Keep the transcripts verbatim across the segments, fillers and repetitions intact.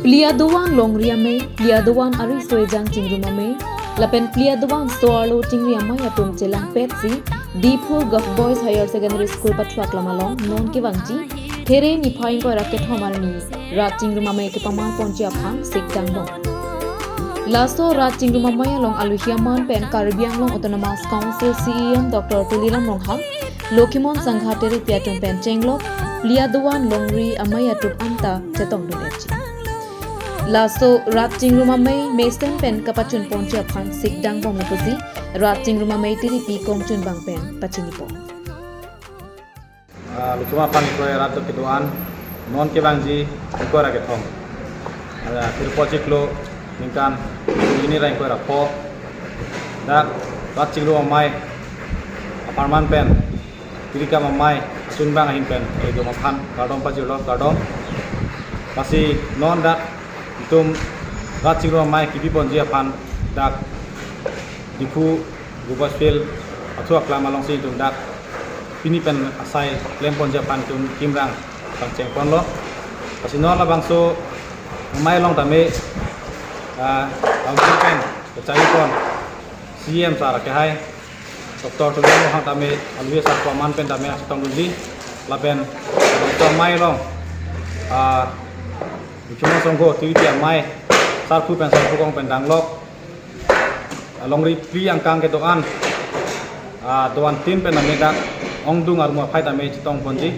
Phli adovan longri amei, phli adovan ariso ejang chingrum amei, lapen phli adovan so-arlo chingri amei atum chelangpetsi Diphu Girls Boys Higher Secondary School pathu aklam along non kevangji There niphai ingkoi ra kethom arni rat chingrum amei kepaman ponji aphan sikdang bom. Laso rat chingrum amei along aluhi aman pen Karbi Anglong Autonomous Council C E M Doctor Tuliram Ronghang, Lokhimon Sangha Tiripi atum pen chenglok phli adovan longri amei atum anta chetongdun-etji. Laso rat chingrum amei mesen pen kapachun ponji aphan sikdang bom lapusi rat chingrum amei Tiripi kongchunbang pen pachinipon. Ah, Lokhimon aphan ingkoi ra kedo-an non kevangji ingkoi ra kethom. Ah, Tirupo chiklo ningkan hini ra ingkoi ra pho. Dak rat chingrum amei apharman pen Tirikam amei achunbang ahin pen kedom aphan kardom pajirlo, kardom. Lasi non dak itum rat chingrum amei kepi ponji aphan dak Diphu Girls Boys Field pathu aklam alongsi itum dak pini pen asai klem ponji aphan itum kimrang pangcheng ponlo. Lasi non labangso amei along tame, ah, bangso pen kacharipon C E M sir akehai Doctor Tuliram Ronghang tame aluhi asarpo aman pen tame nangchetongdunji lapen labangso amei along, ah, Lokhimon Sangha Tiripi amei sarpo pen sarpo kong pen danglok, ah, longri phli angkang kedo-an, ah, doan tin pen tame dak ongdung armu aphai tame chetong ponji.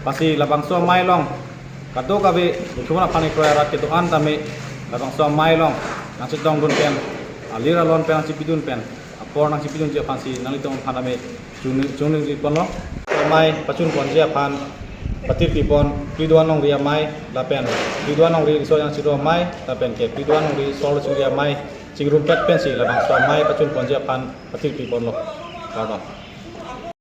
Lasi labangso amei along kadokave Lokhimon aphan ingkoi ra kedo-an tame labangso amei along nangchetongdun pen, alir alon pen nangchepidun pen, apor nangchepidunji aphansi nanglitum aphan tame chungningri ponlo. Amei pachun ponji aphan patirpi pon phli adovan longri amei lapen phli adovan longri riso ejang chingrum amei lapen ke phli adovan longri so-arlo chingri amei chingrumpet pensi labangso amei pachun ponji aphan patirpi ponlo. Kardom.